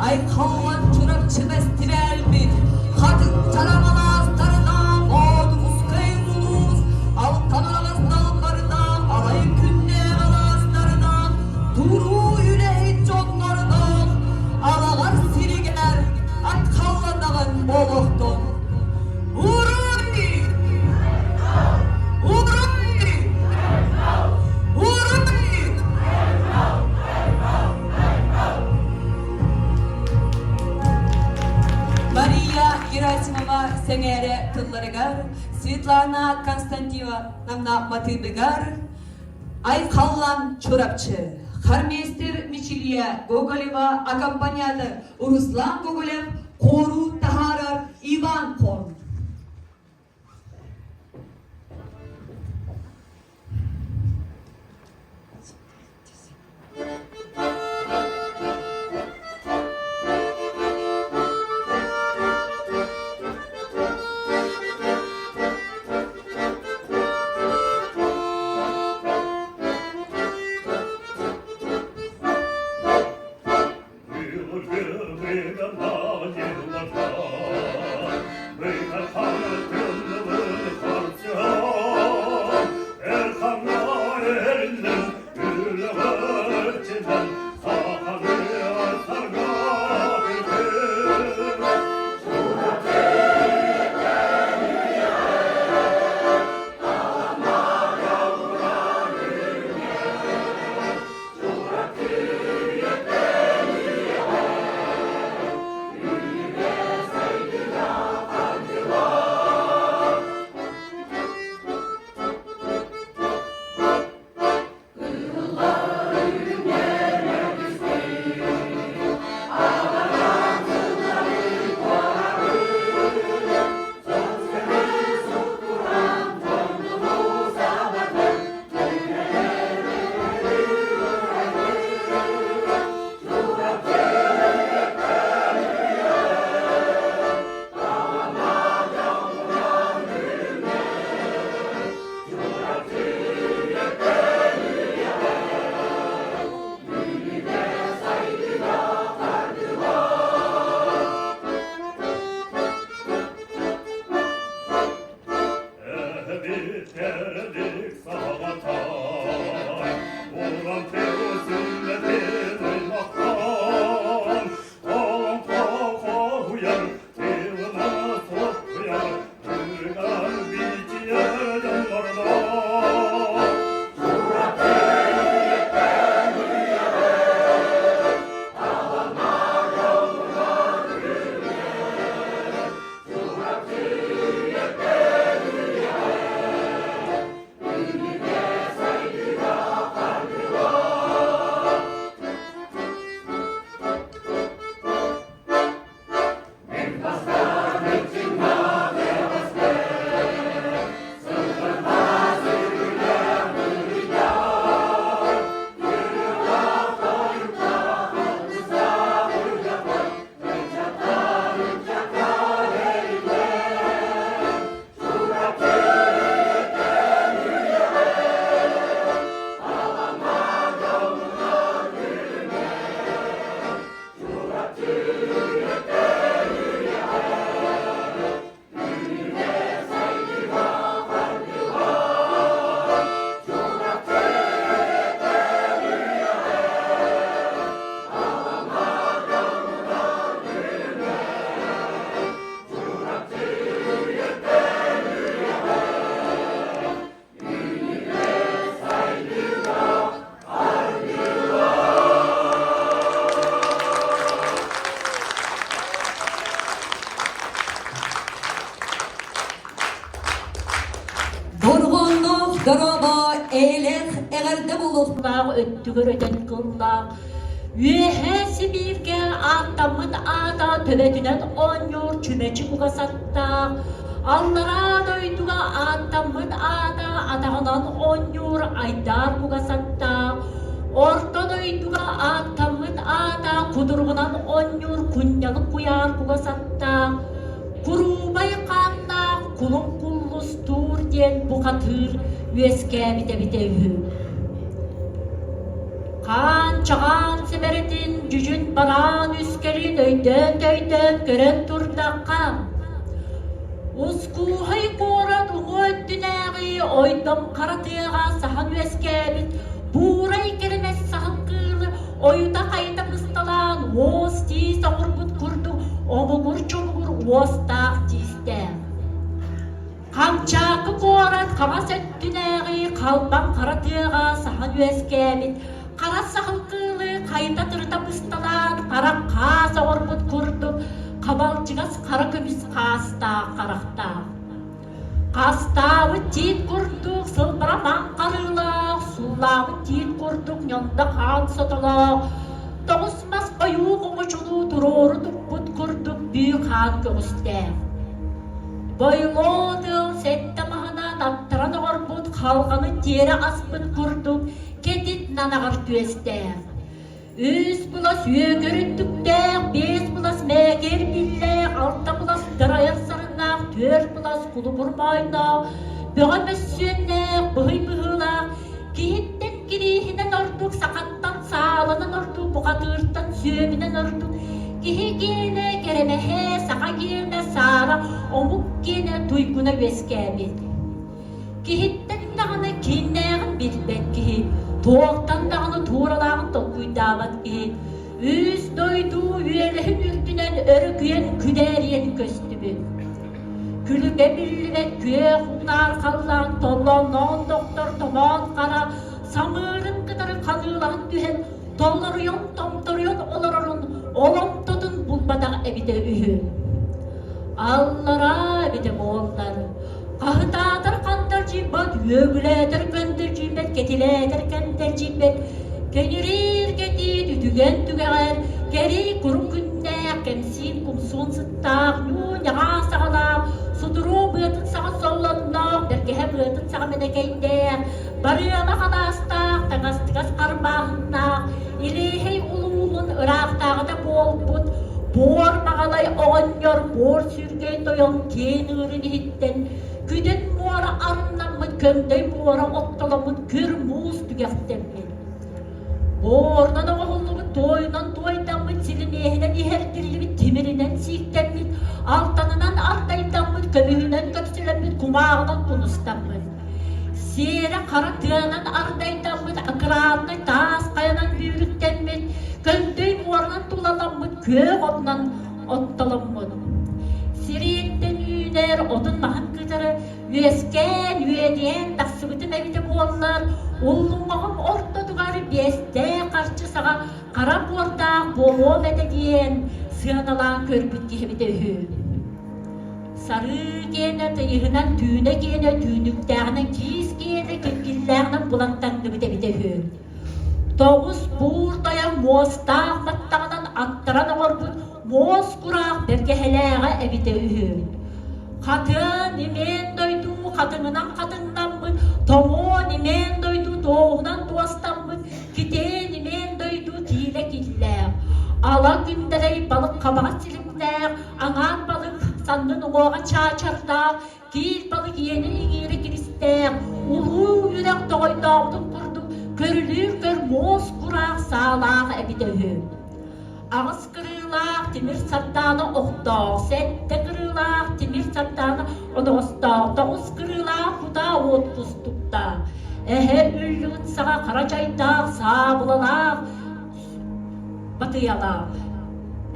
Айхаллан Чурапчы бэстибээлбит хатыҥ чараҥ алаастарынан Боотурускай улуус Алтан аҕас далбарынан Алай күннээх алаастарынан туруу үлэһит дьоннорунан Алаҕар сиригэр атхалланаҕын буолуохтун. Уруй! Уруй! Уруй! Мария Герасимова сэҥээрэ тылларыгар, Светлана Константиновна матыыбыгар Айхаллан Чурапчы, хормейстер Мичилия Гоголева, аккомпаниатор Руслан Гоголев, хору таһаарар Иван Хон. Дорҕоонноох дорообо, эйэлээх эҕэрдэ буолуохтаах өттүгэр өтөн кыллаах Үөһээ Сибииргэ ааттаммыт аата төбөтүнэн оонньуур чүмэчи кугасаттаах, аллараа дойдуга ааттаммыт аата атаҕынан оонньуур айдаар кугасаттаах, орто дойдуга ааттаммыт аата кудуругунан оонньуур кунньалык куйаар кугасаттаах, куруубай хааннаах кулун куллустуур диэн бухатыыр үөскээбит эбитэ үһү. Хаан-чаҕаан сэбэрэтин дьүдьүн бараан үскэлин өйдөөн-төйдөөн көрөн турдахха, Ускууһай куорат уҥа өттүнээҕи ойдом хара тыаҕа саһан үөскээбит буурай кэрэмэс саһыл кыылы ойута-хайыта бысталаан уос-тиис оҥорбут курдук омугур-чомугур уостаах тиистээх. Хамчаакы куорат хаҥас өттүнээҕи халбаҥ хара тыаҕа саһан үөскээбит хара саһыл кыылы хайыта тырыта бысталаан хара хаас оҥорбут курдук хабалдьыгас хара көмүс хаастаах харахтаах. Хастаабыт тиит курдук сылбара маҥхарыылаах, суллаабыт тиит курдук ньонда хаан сотолоох, тоҕус мас ойуу оҥочолуу туруору туппут курдук бүү хаан көҕүстээх. Бойлоо тыал сэттэ маһынан аттаран оҥорбут халҕаны тиэрэ аспыт курдук кэтит нанаҕар түөстээх. Үс былас үөкэр өттүктээх, биэс былас мээкэр биллээх, алта былас дырайар сарыннаах, түөрт былас кулубур моойноох, бөҕө мөссүөннээх, быһый быһыылаах, киһиттэн кирииһинэн ордук, сахаттан сааланан ордук, бухатыыртан сүөмүнэн ордук, киһи гиэнэ кэрэмэһэ, саха гиэнэ саара, омук гиэнэ туйгуна үөскээбит. Киһиттэн даҕаны кииннээҕин билбэт киһи, туохтан даҕаны туоралааҕын толкуйдаабат киһи, үс дойду үөлэһин үрдүнэн өрүкүйэн күдээрийэн көстүбүт. Күлүгэ биллибэт күөх унаар халлаан толлоонноон доктор томоон хара самыырын кытары ханыылаһан түһэн толлоруйан томторуйан олорорун оломтотун булбатах эбитэ үһү. Аллараа эбитэ буоллар, хаһытаатар хантардьыйбат, үөгүлээтэр көндөрдьүйбэт, кэтилээтэр кэнтэрдьийбэт, кэҥириир кэтиит үтүгэн түгэҕэр, кэрий курум күннээх, кэмсиин кумсуун сыттаах, ньуу-ньаҕаа саҕалаах, сутуруо быатын саҕа соллонноох, бэргэһэ быатын саҕа мэнэкэйдээх, барыала халаастаах, таҥастыгас харбааһыннаах, Илиэһэй улууһун ыраахтааҕыта буолбут Буор Маҕалай оҕонньор буор сүргэй тойон киэн ыырын иһиттэн күдэн муора арыннаммыт көҥдөй муора оттоломмут күр муус түгэхтэммит. Буорунан оҥоһуллубут туойунан туойдаммыт силимиэһинэн иһэрдиллибит тимиринэн сииктэммит алтанынан ардайдаммыт көмүһүнэн көпсөлөммүт кумааҕынан кунустаммыт. Сиэрэ хара тыанан ардайдаммыт, акырааннай таас хайанан бүүрүктэммит, көҥдөй муоранан тулаламмыт, күөх отунан оттоломмут. Сириэттэн үүнэр отун-маһын кытары үөскээн, үөдүйэн тахсыбытым эбитэ буоллар, уллуҥаҕым ортотугар биэстээх харчы саҕа хара буордаах буолуом этэ диэн сыаналаан көрбүт киһибитэ үһү. Сарыы киэнэ тыйыһынан, түүнэ киэнэ түүнүктээҕинэн, киис киэнэ киргиллээҕинэн булан таҥныбыт эбитэ үһү. Тоҕус буур тойон муостаах баттаҕынан аттаран оҥорбут муос кураах бэргэһэлээҕэ эбитэ үһү. Хатын имээн дойду хатыҥынан хатыҥнаммыт, тоҥуон имээн дойду туоһунан туостаммыт, китээн имээн дойду киилэ киллээх, ала күндэрэй балык хабаҕа силимнээх, аҥаар балык саннын уҥуоҕа чаачардаах, киил балык иэнин иҥиирэ киристээх, улуу үрэх тоҕойдообутун курдук көрүлүүр көр муос кураах саалаах эбитэ үһү. Аҕыс кырыылаах тимир сардаана охтоох, сэттэ кырыылаах тимир сардаана оноҕостоох, тоҕус кырыылаах кутаа уот кустуктаах, эһэ үллүгүн саҕа хара чайдаах, саабылалаах, батыйалаах.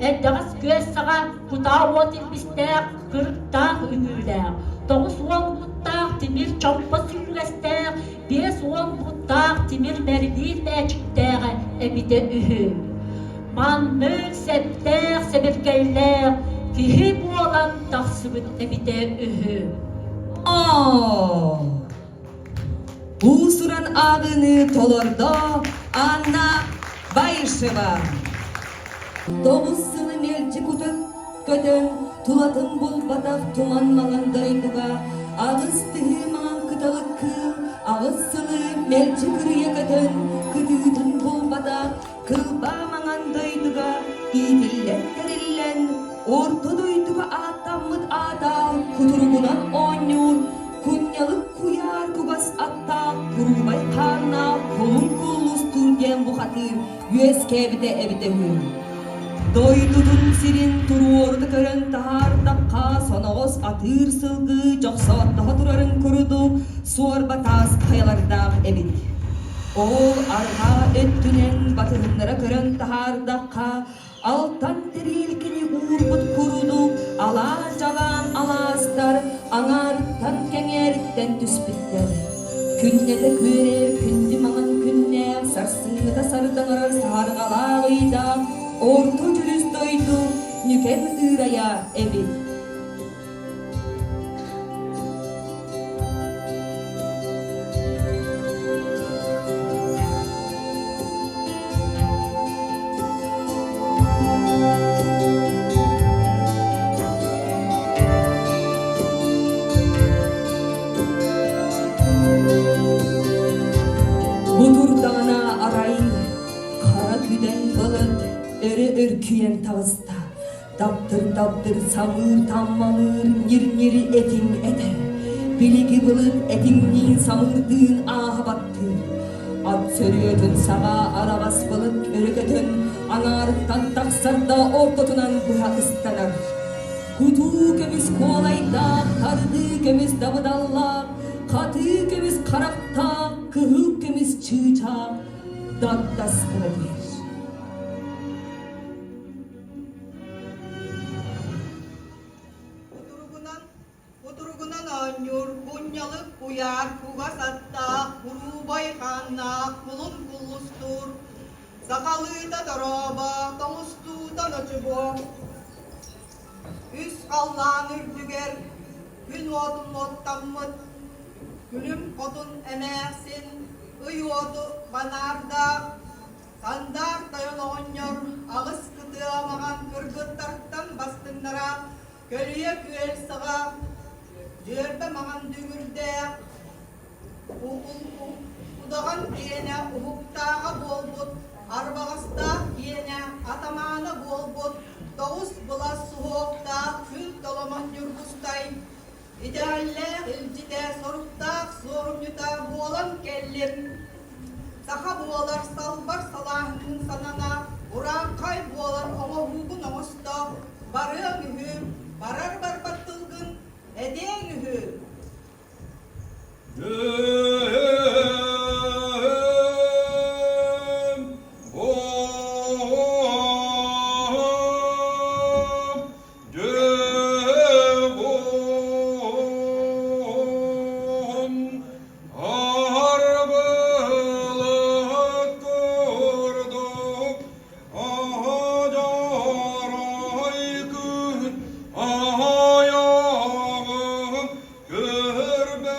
Эрдэҕэс күөс саҕа кутаа уот илбистээх, кырыктаах үҥүүлээх, 90 буттаах тимир чомпо сүллүгэстээх, 50 буттаах тимир мэрилиир мээчиктээҕэ эбитэ үһү. Маннык сэптээх сэбиргэллээх киһи буолан тахсыбыт эбитэ үһү. Оо! Уус-уран ааҕыыны толордо Анна Баишева. Тоҕус сылы мэлдьи кутан көтөн, тулатын булбатах туман маҥан дойдуга аҕыс тыһыы маҥан кыталык кыыл аҕыс сылы мэлдьи кырыйа көтөн, кытыытын булбатах кылбаа маҥан дойдуга иитиллэн тэриллэн, орто дойдуга ааттаммыт аата кутуругунан оонньуур Кунньалык куйаар кугас аттаах, куруубай хааннаах кулун куллустуур. диэн бухатыыр үөскээбитэ эбитэ үһү. Дойдутун сирин туруорута көрөн таһаардахха соноҕос атыыр сылгы дьохсооттоһо турарын курдук суорба таас хайалардаах эбит. Ол арҕаа өттүнэн батыһыннара көрөн таһаардахха алтан тэриэлкэни уурбут курдук алаа-дьалаан алаастар аҥаарыттан кэҥээриттэн түспүттэр. Күннэтэ күөрээр күндү маҥан күннээх, сарсыҥҥыта сардаҥарар саһарҕалаах ыйдаах орто дьүрүс дойду нүкэн ыырайа эбит. Бу турдаҕына арай хара күдэн былыт өрө өркүйэн таҕыста. Таптыр-таптыр самыыр таммалыыр ньир-ньир этиҥ этэр. Билиги былыт этиҥниин самыырдыын ааһа баттыыр. Ат сөрүөтүн саҕа араҕас былыт өрө көтөн, аҥаарыттан тахсар да ортотунан быһа ыстанар. Кутуу көмүс куолайдаах, тардыы көмүс дабыдаллаах, хатыы көмүс харахтаах, кыһыл көмүс чыычаах дагдас гына түһэр. Кутуругунан, кутуругунан оонньуур, кунньалык куйаар, кугас аттаах, куруубай хааннаах, кулун куллустуур, сахалыыта дорообо, тоҥустуута ночубуо. Үс халлаан үрдүгэр күн уотун уоттаммыт, күлүм хотун эмээхсин, ый уоту банаардаах, Сандаар тойон оҕонньор аҕыс кытыа маҕан кыргыттартан бастыҥнара көлүйэ күөл саҕа дьүөрбэ маҥан дүҥүрдээх удаҕан киэнэ уһуктааҕа буолбут арбаҕастаах киэнэ атамаана буолбут тоҕус былас суһуохтаах күн толомон ньургустай итэҕэллээх илдьитэ соруктаах суорумньута буолан кэллим. Саха буолар салбар салааһынын санана, урааҥхай буолар оҥоһуугун оҥосто, барыаҥ үһү, барар барбат тылгын этиэҥ үһү. Арбалат курдук аһадарай күн аһайаҕын көрбөккүн.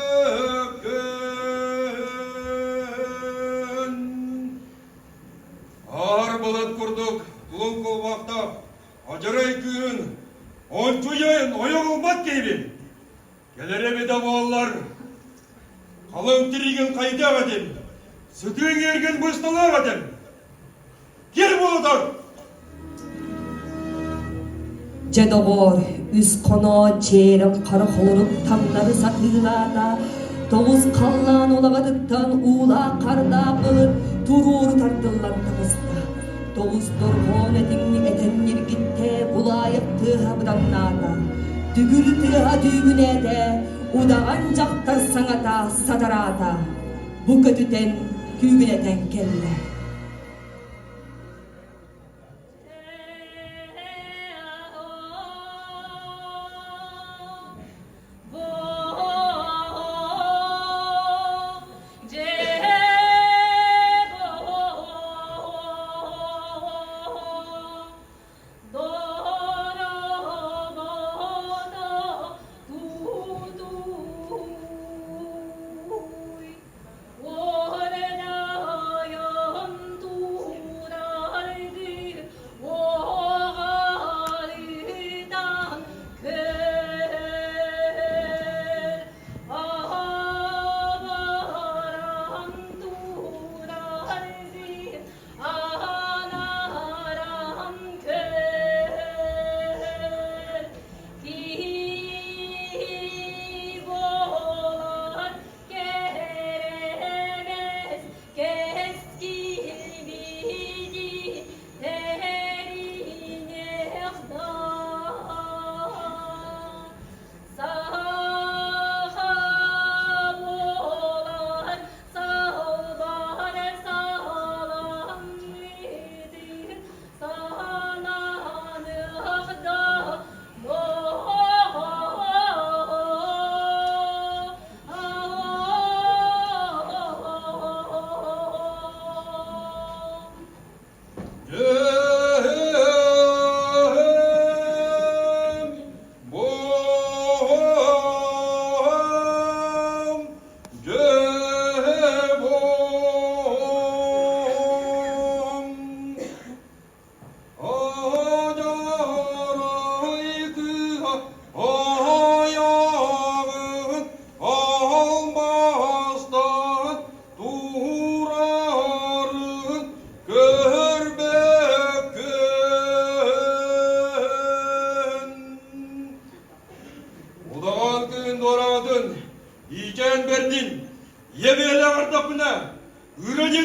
Арбалат курдук кулун кулбахтаах адьарай күн ончуйайын ойох ылбат киһибин. Кэлэр эбитэ буоллар, халыҥ тириигин хайдах этим, сытыыҥ эргин бысталаах этим. Кир буолутар! Дьэ доҕоор, үс хоноот чээрэм хара холорук таҥнары сатыылаата, тоҕус халлаан улаҕатыттан уулаах хардаах былыт туруору тардыллан таҕыста. Тоҕус дорҕоон этиҥ этэн ньиргиттэ, булаайах тыаһа быданнаата. Дүгүр тыаһа дүүгүнээтэ, удаҕан дьахтар саҥата сатараата. Бу көтүтэн күүгүнэтэн кэллэ.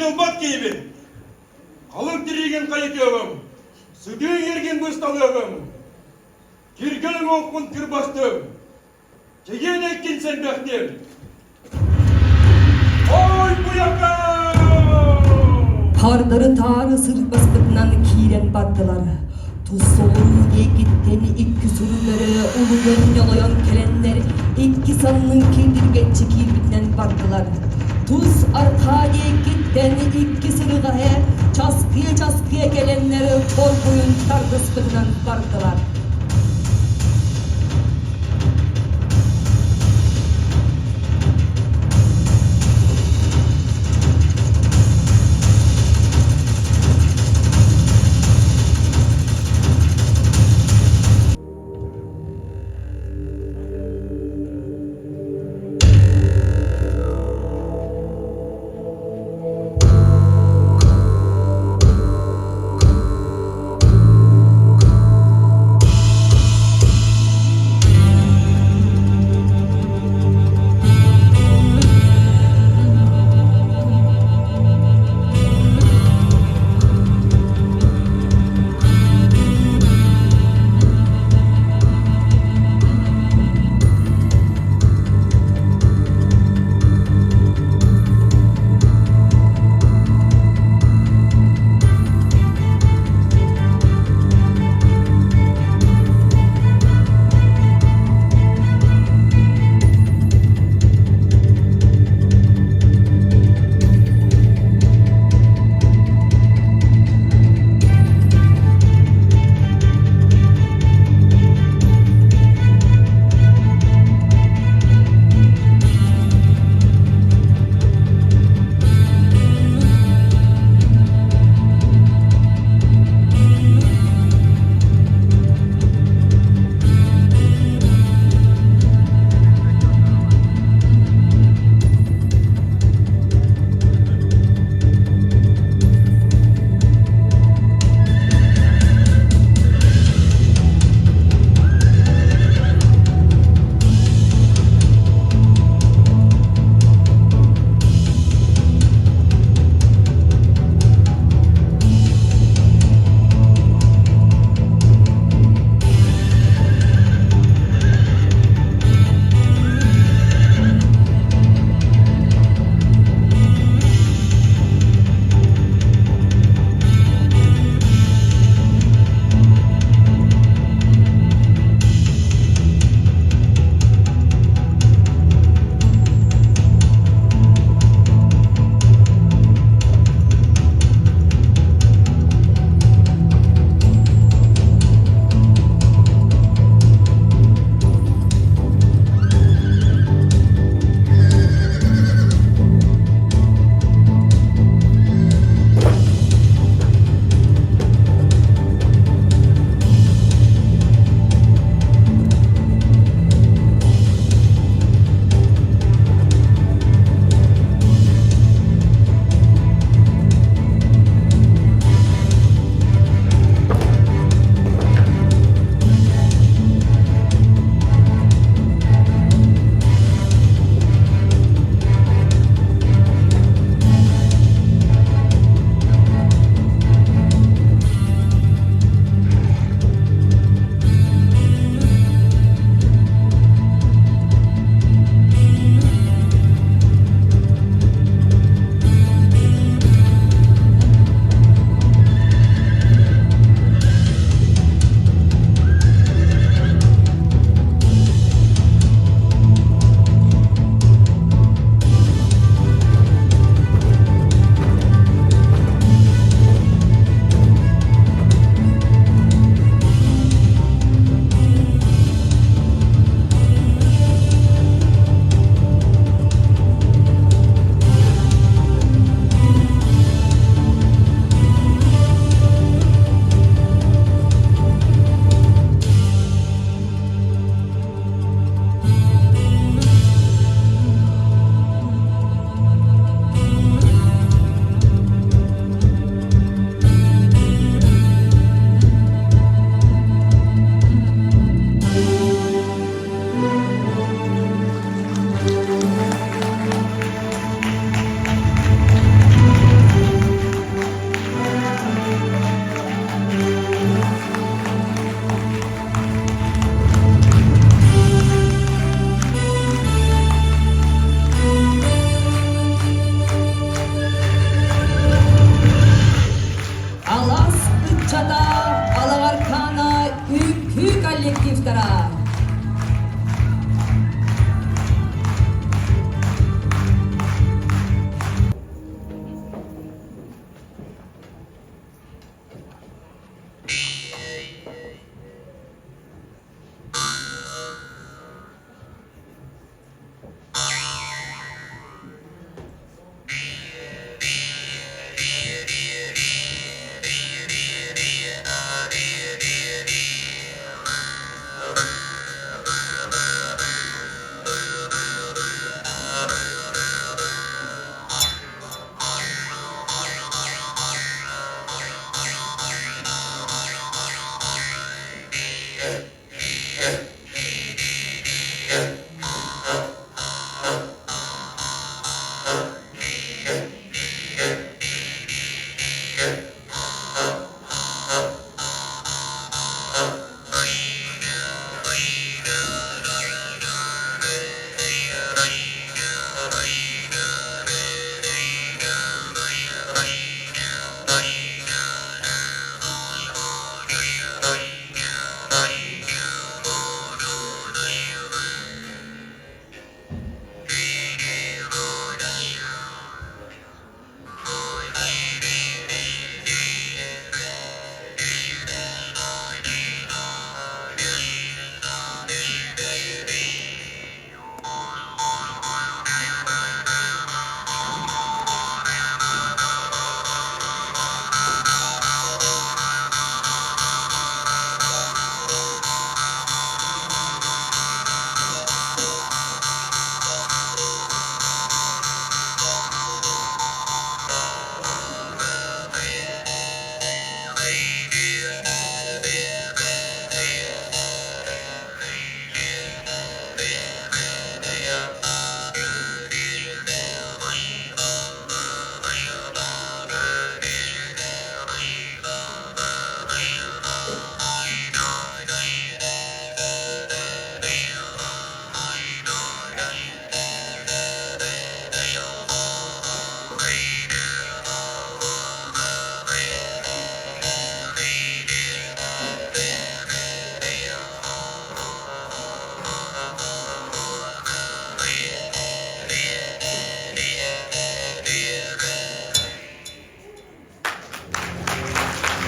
ылбат киһибин. Халыҥ тириигин хайытыаҕым, сытыы ииргин бысталыаҕым, киргэл уҥуохпун кырбастым, чэгиэн эккин сэрбэхтим. Ой, буйака! Тардары-таары сырбаспытынан киирэн бардылар. Тус соҕуруу диэкиттэн икки сурулары улуйан ньолойон кэлэннэр икки саннын киирдиргэччи киирбитинэн бардылар. Тус арҕаа диэкиттэн икки сырыҕаһы часкыйа-часкыйа кэлэннэр оргуйун тардыспытынан бардылар.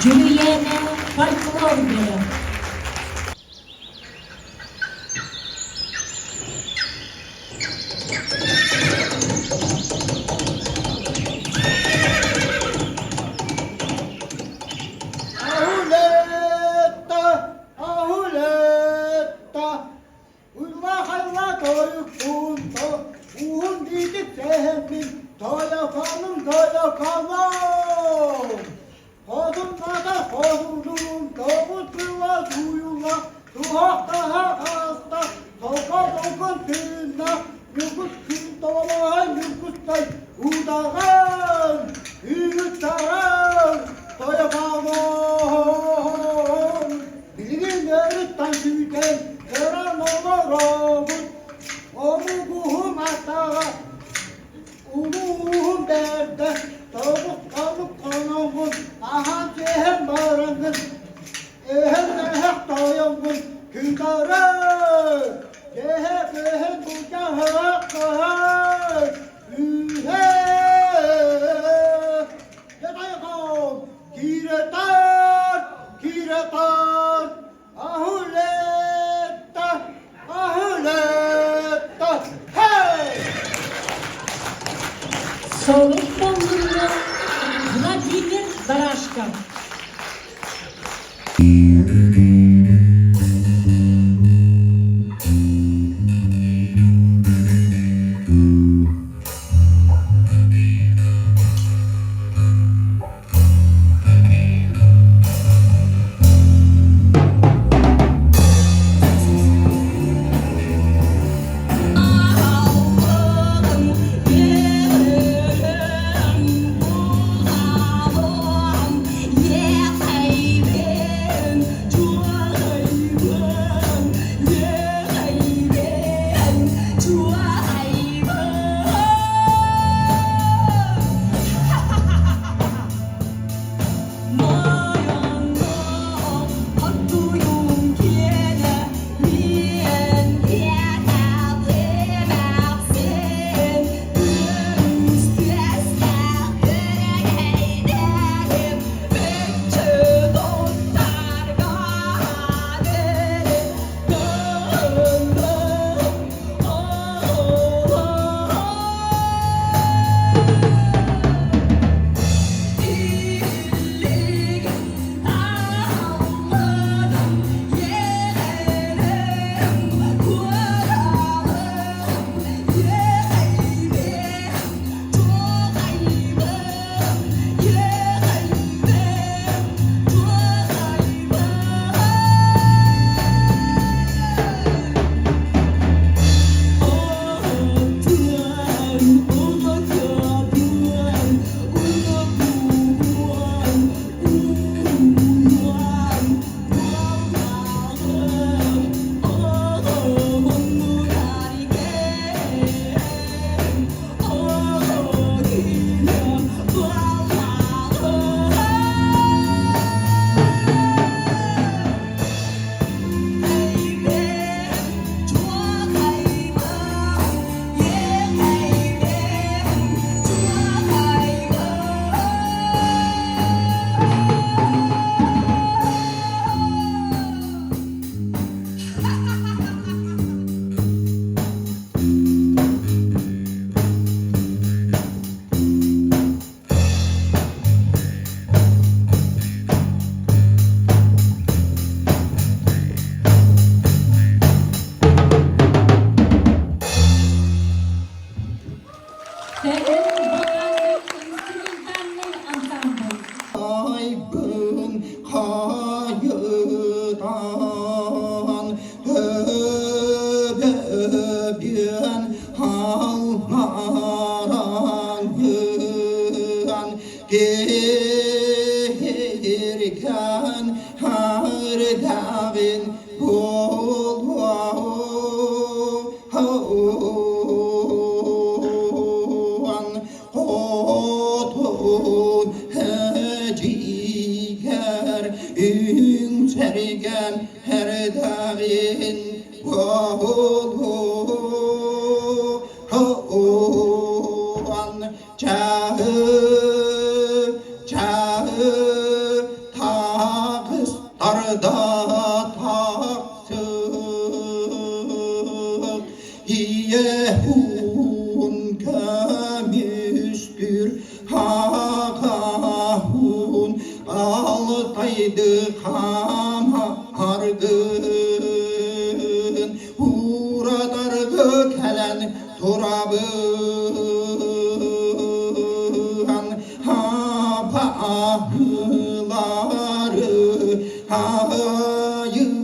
Дьүрүйээнэ фольклор бөлөх. Ahuletta, ahuletta, Уйла-хайла тойукпун, уһун биитик сэһэммин, тойоконым тойоконом. Хотун-мата хотуннуун, тоҕус тыла сууйулла, туһахтаһа хаста, толко-толкон тыынна, ньургус күн толомоһой ньургустай, удаҕан, үүт-саран, тойоконом. Билигин өрүттэн күүтэн, көрөн олоробут, омугуһум атаҕа, улууһум бэрдэ, тобук тобук хоноҥҥун, аһаан сиэһэн бараҥҥын, эһэн-эһэх тойоҥҥун күтэрэ, кэһэ-кэһэн булдьаһа-хаһа, үүһэ, дьатайхом, Киирэ-таар, киирэ-таар, Аһылетта, аһылетта, хей! Солук боллуруна Владимир Барашков. Тэрин вокальнай инструментальнай ансамбль. Айбын хайытан төбөбүөн алмарангын кирген хардавин буолуон хотун эдьиийгэр үҥсэргэн эрдэҕин буолуон чаһы чаһы. Хайды хаамаргын Ууратаргы кэлэн турабын Хапаһылары Хайыларын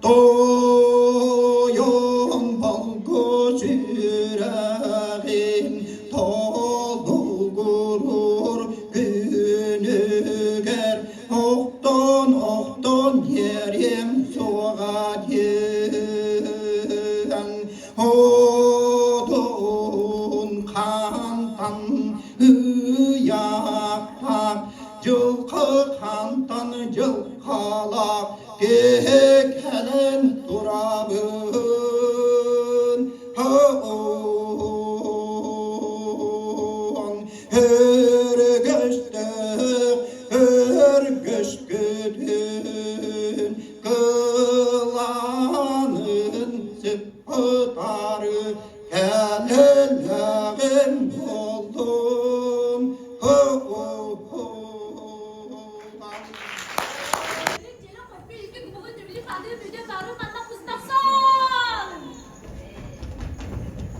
Тойон балгы сүрэҕин толугурur күнүгэр охтон охтон биэриэм суоҕа диэн одун хантан ыйаахтаах дьылҕа хантан дьылҕалаах Киһи кэлэн турабын, өргөстөөх өргөскүтүн кылаанын сыппытары кэлэлэҕим буоллун.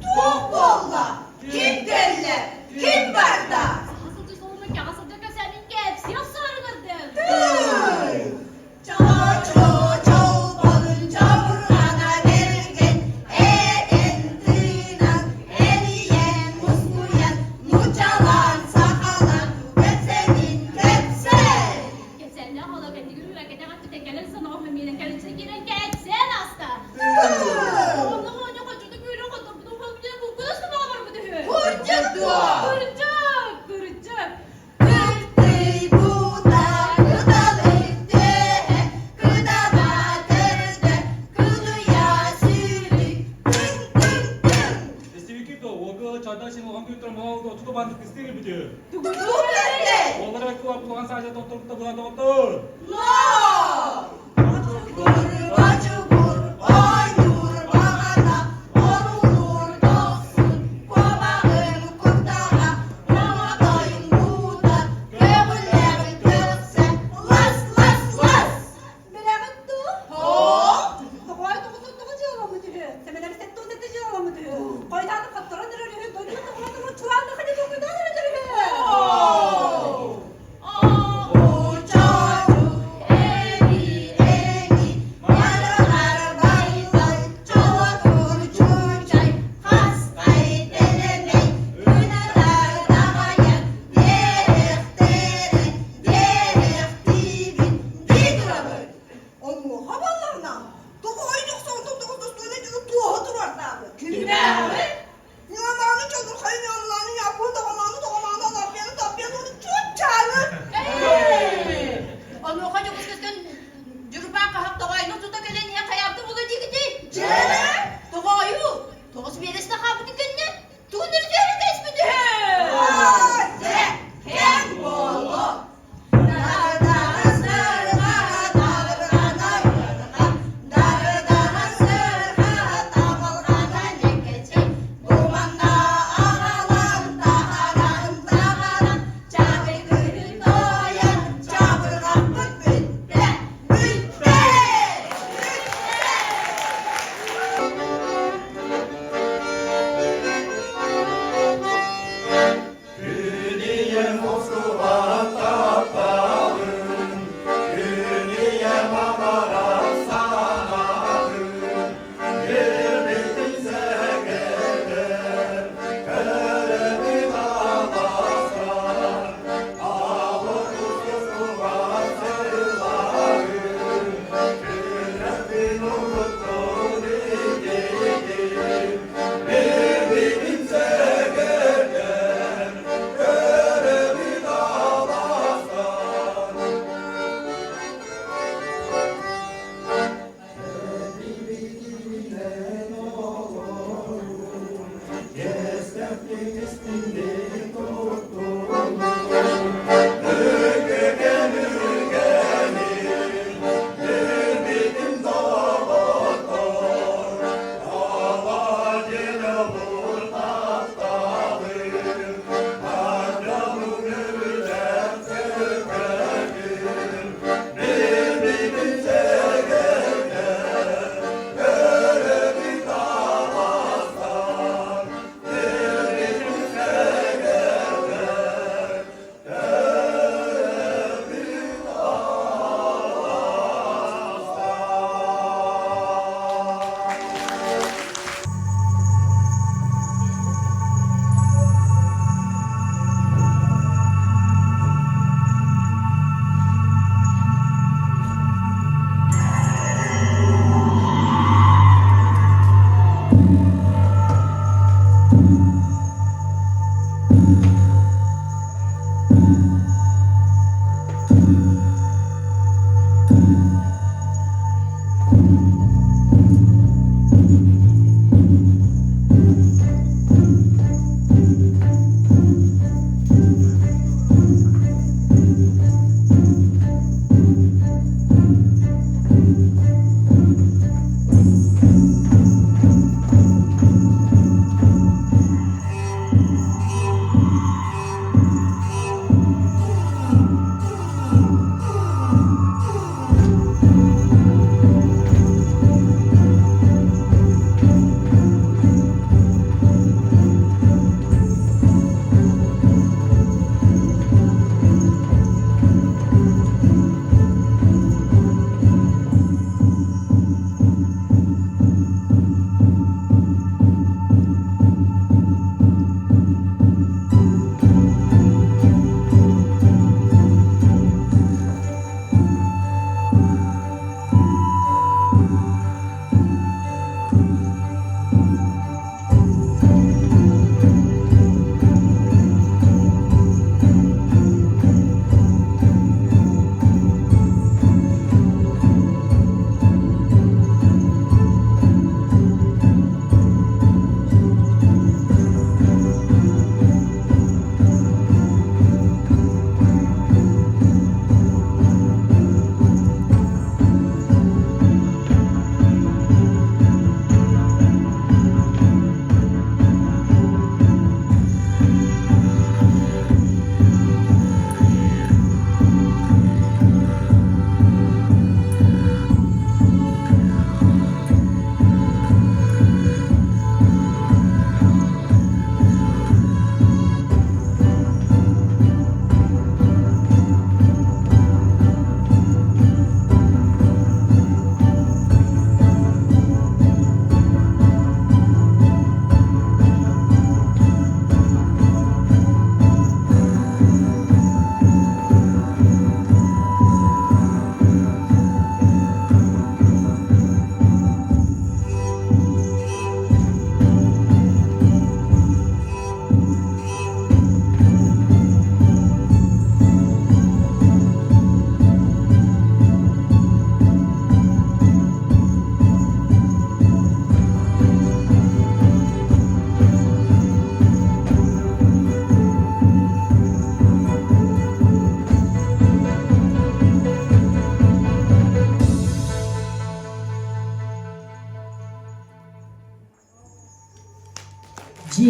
Туох буолла? Ким кэллэ? Ким барда? Чоо-чоо-чолбонун чобурҕана бэргэн, этэн-тыынан, эрийэн, мускуйан, нууччалаан, сахалаан, кэпсэнин кэпсээ! Кэпсээннээх олох кэннигин үрэкэтэх өттүтэ кэлэн санаҕа миэнэ кэлинчэ киирэн кэпсээн ааста. Онно оонньо хочоту күүрэ хотурбутун холбутун куккунас тумаҕа барбыт үһү. Курдьук дуо? Кырдьык, кырдьык. Кыртый буута, кыталык түөһэ, кыдама төрдө, кылыйа сүүрүк, тыҥ-тыҥ-тыҥ. Бочугур, ойуур баҕана, орулуур дохсун, куобаҕын курдаҕа, оҥотойун буута, көҕүлэҕин көхсө, лас-лас-лас! Билэҕин дуу? Һоо? Тоҕой тоҕус тоҕо дьыаламмыт үһү. Сэмэнэр сэттэ он сэттэ дьыаламмыт үһү. Хойутааны хотторон эрэр үһү. Дойдуну тоҕо тоҕо чураанна ханьа толкуйдаан эрэр үһү. Учоочу, эби-эби, барылар байлай, чолотур чуучай, хасқай телемей, күнәлар даҕайан, диэхтэрин, диэхтиибин, дии турабыт. Онуоха балларна, тоҕо ой дьохсоонтон тоҕо достойна дьону туоһа туруортаабыт. Кимнээҕи? Ньуомааны чолурхайы ньуомлааны ньааппыны тоҕомааны тоҕомааны алааппыйаны тааппыйаны уонна чуоччааны. Онуоха дьокуускайтан дьурбаан хаһах тоҕойну тута кэлэн иһэн хайаабыта буолуо диигитий? Дьэ? Тоҕойу! Тоҕус биэрэстэ хаалбытын кэннэ тугун өрүтүөрү кэспит үһү! Дьэ, кэм буолуо. Күнүйэ мускубат тапталын, күнүйэ мамарах санаатын, Биэрбитин сэгэтэр, көрөбүн алаастан, Алын сылларын, Күнэппин уруттун итигин, Биэрбитин сэгэтэр, көрөбүн алаастан. Эппитинэн олоруу, иэстэхтик истиҥник туттунуу, Үгүгэн-үгэнин, үбүтүн доҕоттор, Ала диэн олур тапталым,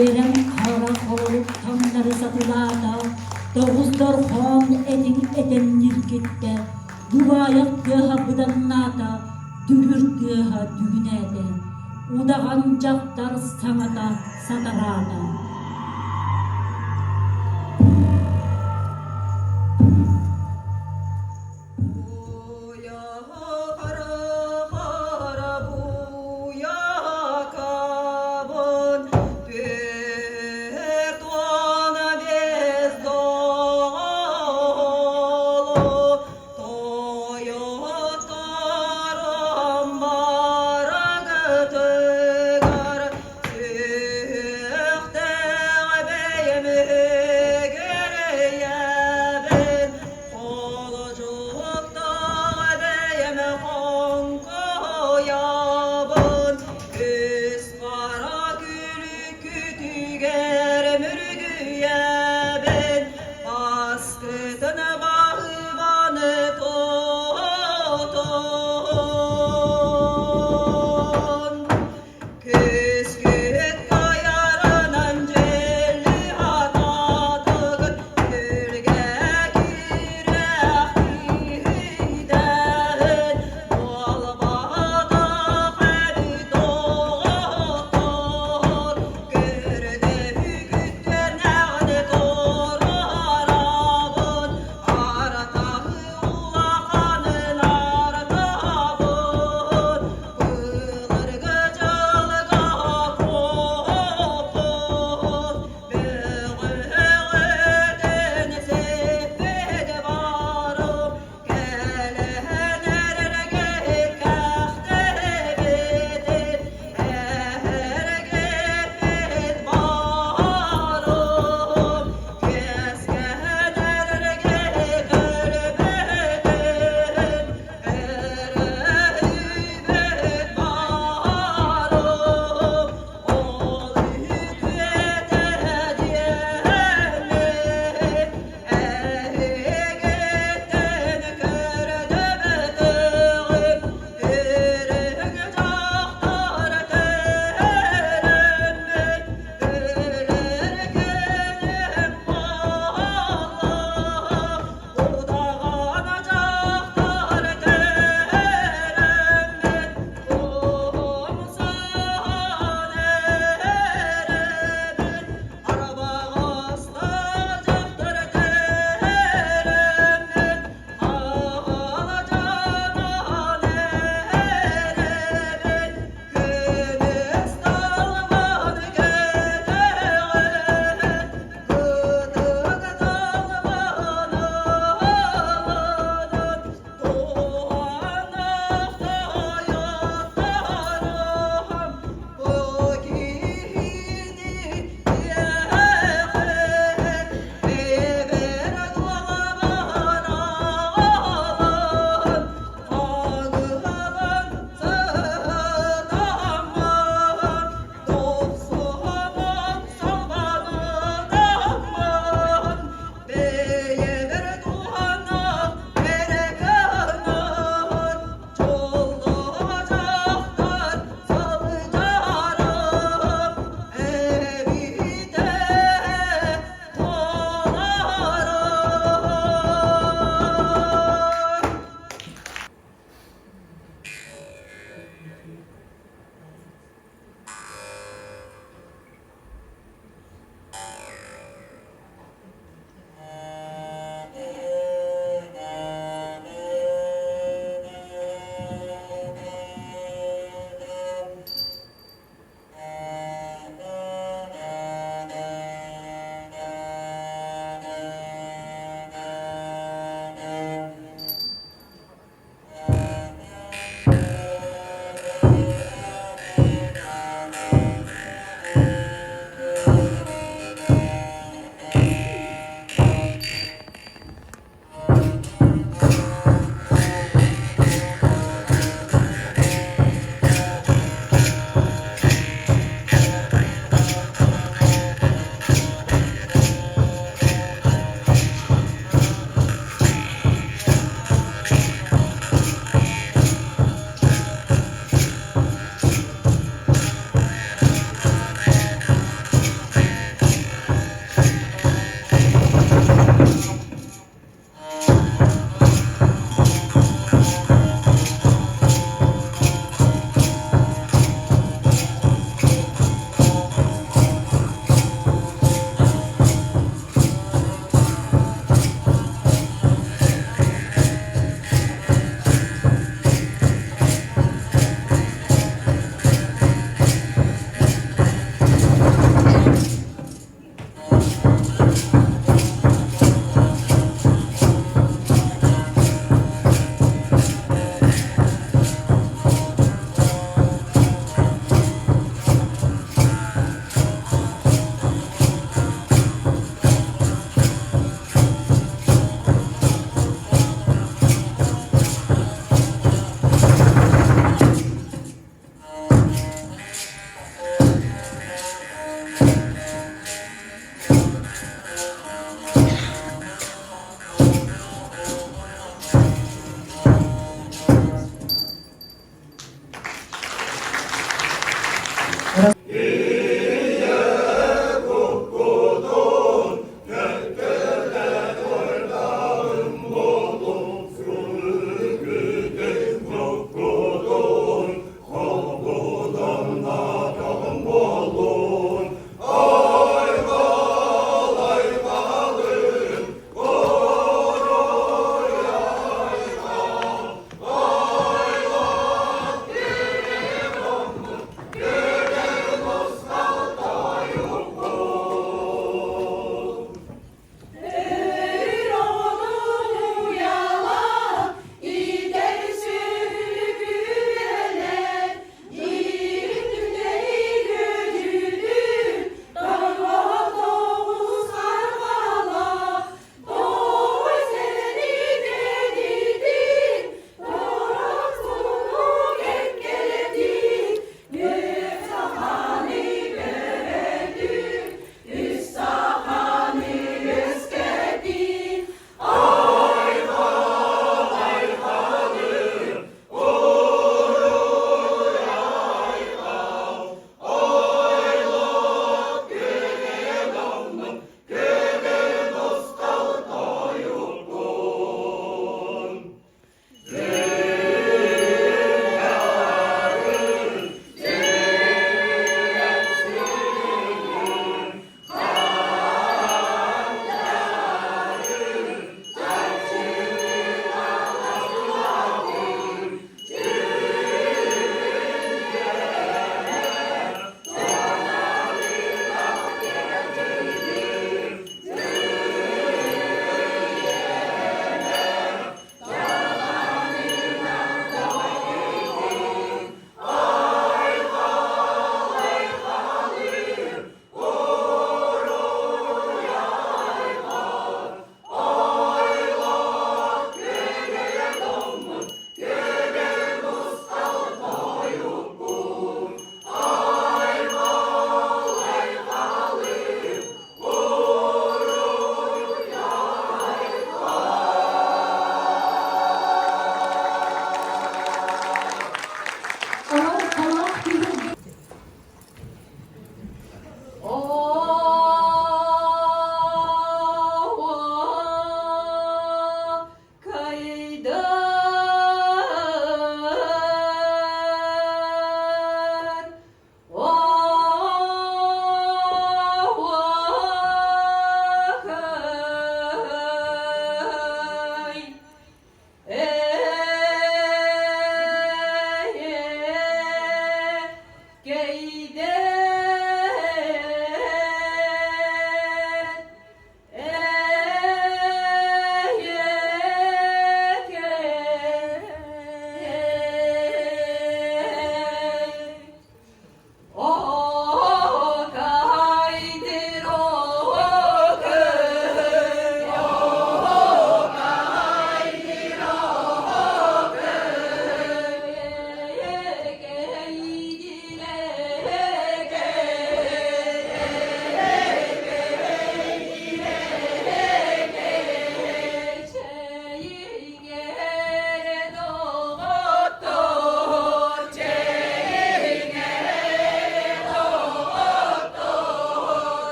Дьиэрэҥ хара холорук таҥнары сатылаата, тоҕус дорҕоон этиҥ этэн ньиргиттэ, дубаайах тыаһа быданнаата, дүҥүр тыаһа дүҥүнээтэ, удаҕан дьахтар саҥата сатараата. Тойоторум барагытыгар сүөхтэрин.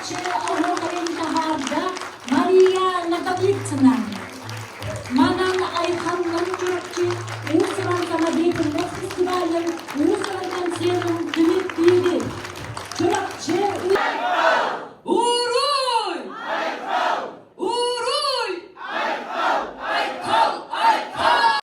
Чурапчы оһуохайын таһаарда Мария Ноговицына. Манан Айхаллан Чурапчы уус-уран самодеятельность фестивалын уус-уран концерын.